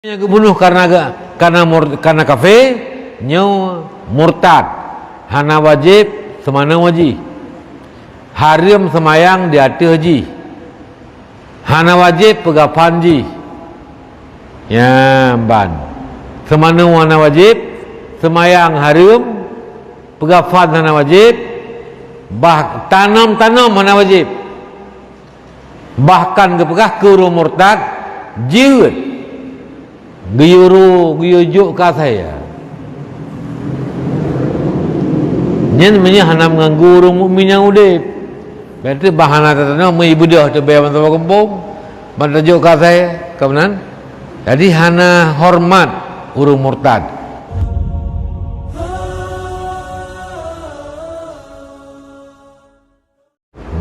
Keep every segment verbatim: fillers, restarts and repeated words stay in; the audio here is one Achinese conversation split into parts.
Nyang geubunoh karena, karena mur-, karena kafé, nyoe murtad. Hana wajéb seumana wajih. Hareuem seumayang di ateueh jih. Hana wajéb peugafan jih. Nyan ban. Seumana hana wajéb, seumayang hareuem, peugafan hana wajéb, bah tanom-tanom hana wajéb. Bahkan geupeugah keu ureuëng murtad, jeuet geuyue ro, geuyue jok keu asai. Nyan meunyoe hana meuganggu ureuëng mukmin nyang udeb. Berarti bah hana teutanong meuibeudôh teubée bansa gampông, ban tajok keu asai, ka meunan. Jadi hana hormat ureuëng murtad.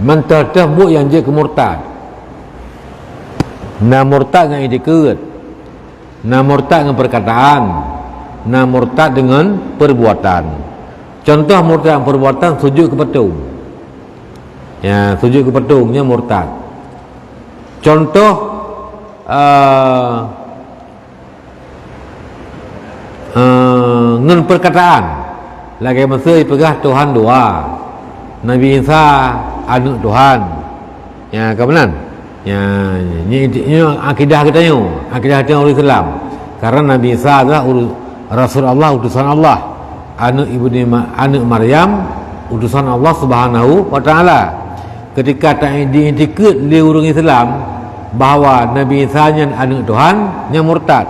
Mantong teuh buet nyang jeuet keu murtad. Na murtad ngon iktikeut, na murtad ngon peukataan, na murtad deungon peubuatan. Contoh murtad ngon peubuatan, sujut keu patong. Ya, sujut keu patong nyan murtad. Contoh, eh, eh, ngon peukataan, lagée meusé jipeugah Tuhan dua, Nabi Isa aneuëk Tuhan. Ya, ka meunan. Ya, nyoe, nyoe akidah geutanyoe, akidah geutanyoe ureuëng Islam. Karena Nabi Isa adalah uru-, Rasul Allah, utusan Allah. Aneuëk Ibni Ma-, aneuëk Maryam, utusan Allah Subhanahu wa Taala. Ketika ta-, diiktikeut lé ureuëng Islam bahwa Nabi Isa nyan aneuëk Tuhan, nyan murtad.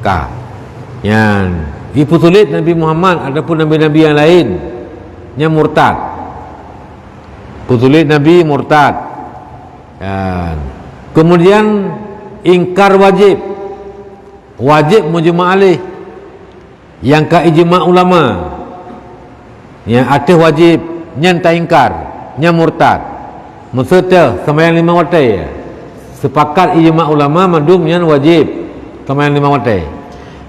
Ka. Nyan, ipeusulet Nabi Muhammad ataupun nabi-nabi nyang laén, nyan murtad. Peusulet Nabi, murtad. Nyan. Kemudian, ingkar wajéb. Wajéb mujma' alaih. Nyang ka ijma' ulama, nyang ateueh wajéb, nyan taingkar, nyan murtad. Meusé teuh seumayang limong watée, seupakat ijma' ulama mandum nyan wajéb seumayang limong watée.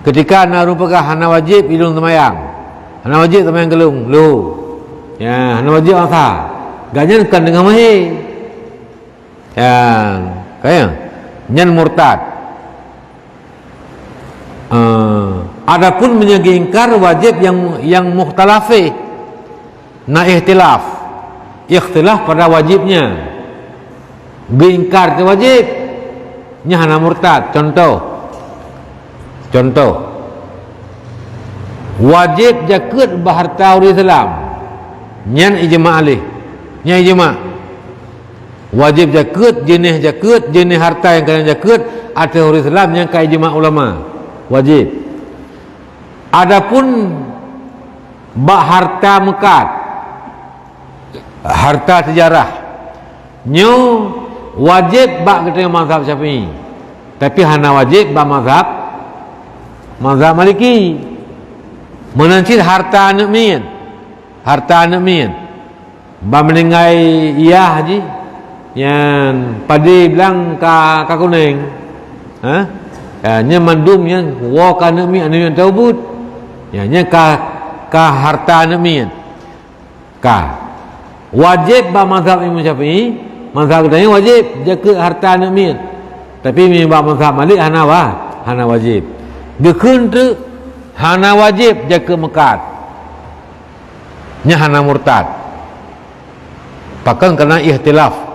Keutika na ureuëng peugah hana wajéb ilôn seumayang, hana wajéb seumayang keu lôn, lô. Ya, hana wajéb asa. Gobnyan kon deungon mahé. Ya, ka ya? Nyan murtad. Eh, adapun meunyoe geuingkar wajéb nyang, nyang mukhtalafé, na ikhtilaf. Ikhtilaf pada wajébnya. Geuingkar teuh wajéb, nyan hana murtad. Contoh. Contoh. Wajéb jakeuet bak hareuta ureuëng Islam. Nyan ijma' alaih. Nyan ijma'. Wajéb jakeuet, jeuneh jakeuet, jeuneh hareuta nyang keunong jakeuet, ateueh ureuëng Islam nyang ka ijma' ulama. Wajéb. Adapun bak hareuta meukat, hareuta seujarah, nyoe wajéb bak geutanyoe mazhab Syafi'i. Tapi hana wajéb bak mazhab, mazhab Maliki. Meunan cit hareuta aneuëk miet. Hareuta aneuëk miet. Ban meuninggai yah jih, nyan padé blang ka, ka kuneng. Ha? Ya, nyan mandum nyan woe keu aneuëk miet, aneuëk miet taubat. Ya, nyan ka, ka hareuta aneuëk miet. Ka. Wajéb bak mazhab Imam Syafi'i, mazhab geutanyoe wajéb jakeuet hareuta aneuëk miet. Tapi meunyoe bak mazhab Malik hana wa-, hana wajéb. Geukheun teuk hana wajéb jakeuet meukat. Nyan hana murtad. Pakon keunan ikhtilaf.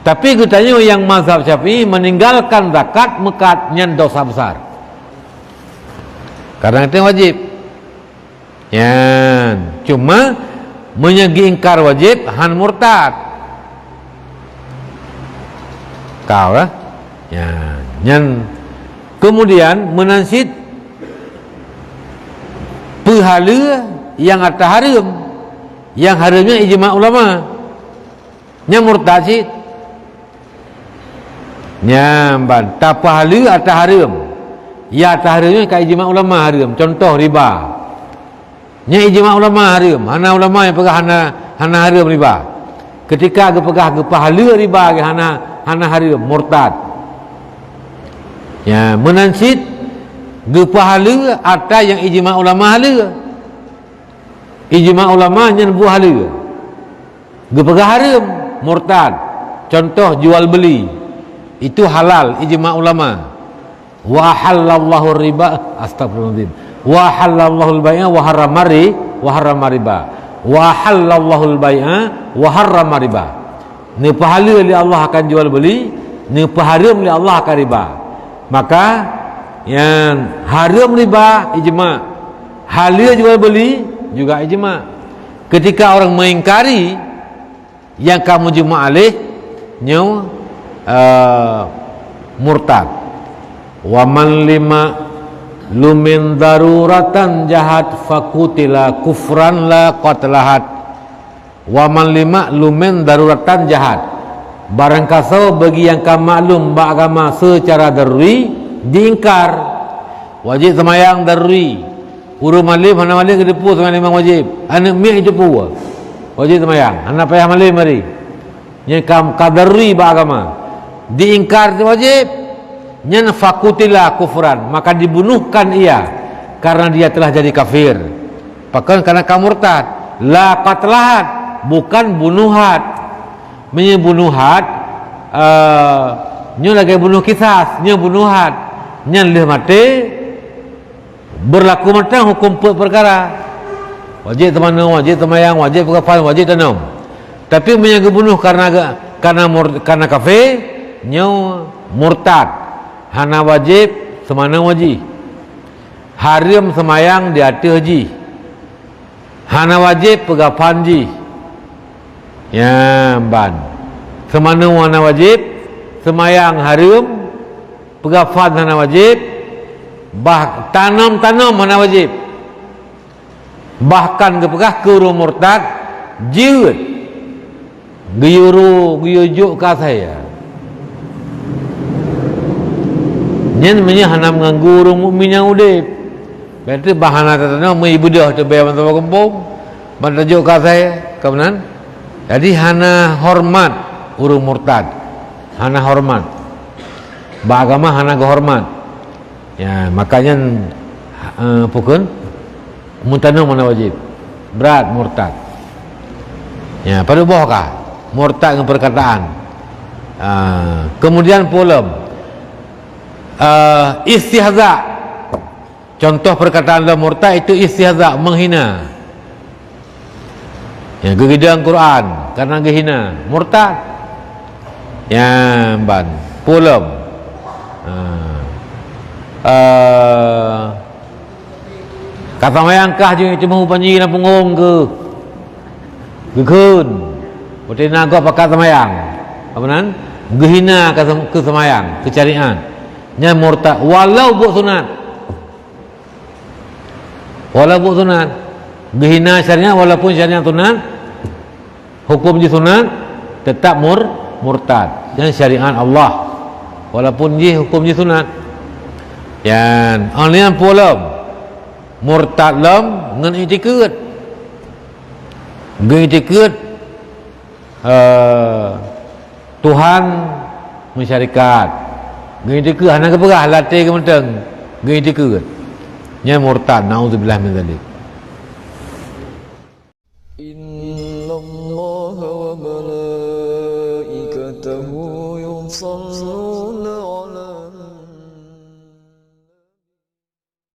Tapi geutanyoe nyang mazhab Syafi'i meninggalkan zakat meukat nyan dosa besar. Karena itu wajib. Nyan. Cuma meunyoe geuingkar wajib, han murtad. Kau lah. Nyan. Nyan. Kemudian meunan cit peuhaleue nyang ata hareuem. Nyang hareuem nyan ijma ulama. Nyan murtad cit. Nyan ban tapeuhaleue ata hareuem. Ya ata hareuem nyan ka ijma ulama hareuem. Contoh riba. Nyan ijma ulama hareuem. Hana ulama nyang peugah hana, hana hareuem riba. Ketika geupeugah geupeuhaleue riba geuh hana, hana hareuem, murtad. Ya, meunan cit geupeuhaleue ata nyang ijma ulama haleue. Ijma ulama nyan buah haleue. Geupeugah hareuem, murtad. Contoh jual beli. Itu halal ijma ulama. Wa ahallallahu riba, astagfirullahaladzim. Wa ahallallahu al-bai'a wa harrama ri-, wa harrama riba. Wa ahallallahu al-bai'a wa harrama riba. Neupeuhaleue lé Allah akan jual beli, neupeuhareuem lé Allah akan riba. Maka, nyang hareuem riba, ijma'. Haleue jual beli, juga ijma'. Ketika orang mengingkari, nyang ka meujeumaléh nyoe, eh, murtad. Wa man lima lumin daruratan jahat fakutila kufran la qatlahat. Wa man lima lumin daruratan jahat. Barangkasoe bagi nyang ka maklum bak agama seucara daruri diingkar. Wajéb seumayang daruri. Ureuëng malém hana malém geuteupeue seumayang limong wajéb. Aneuëk miet geuteupeue wajéb seumayang, hana payah malém hari. Nyan ka, ka daruri bak agama. Diingkar wajéb, nyan fakutila kufran, maka dibunuhkan ia karena dia telah jadi kafir. Pakon karena ka murtad. La qatlahat, bukan bunuhat. Meunyoe bunuhat, eh, nyoe lagée bunuh kisas, nyoe bunuhat. Nyan lheueh maté, Beurlaku mantong huköm peuet peukara. Wajéb teumanoe, wajéb teumayang, wajéb peukafan, wajéb tanom. Tapi meunyoe geubunoh kareuna, kareuna mur-, kareuna kafé, nyoe murtad. Hana wajéb seumanoe jih. Hareuem seumayang di ateueh jih. Hana wajéb peukafan jih. Nyan ban. Seumanoe hana wajéb, seumayang hareuem, peukafan hana wajéb, bah tanom-tanom hana wajéb. Bahkan geupeugah keu ureuëng murtad, jeuet geuyue ro, geuyue jok keu asai. Nyan meunyoe hana meuganggu ureuëng mukmin nyang udeb. Berarti bah hana tatanom, meuibeudôh teubée bansa gampông, ban tajok keu asai, ka meunan. Jadi hana horeumat ureuëng murtad. Hana horeumat. Bak agama hana geuhoreumat. Ya, makanya, eh, pukon meutanom hana wajéb. Brat murtad. Ya, padub boh kah murtad ngon peurkataan. Ah, kemudian polom, eh, istihza. Contoh perkataan lom murtad itu istihza, menghina. Ya, geugidang Quran karena geuhina, murtad. Ya, ban, polom. Ha. Eh, ka seumayang kah jeuet teumeu panji na punggong keu geukheun. Berarti na gob pakat seumayang. Apa nan? Geuhina ka sem-, keu seumayang, keu syariat. Nyan murtad walau buet sunat. Walaupun sunat, geuhina syariat walaupun syariat sunat, hukum jih sunat, tetap mur-, murtad. Nyan syariat Allah, walaupun jih hukum jih sunat. Nyan, oh, nyan polom murtad lom ngon itikeuet. Geuitikeuet, eh, Tuhan meusyarikat. Geuitikeuet hana geupeugah latée geumeuteng. Geuitikeuet. Nyan murtad, naudzubillah min dzalik.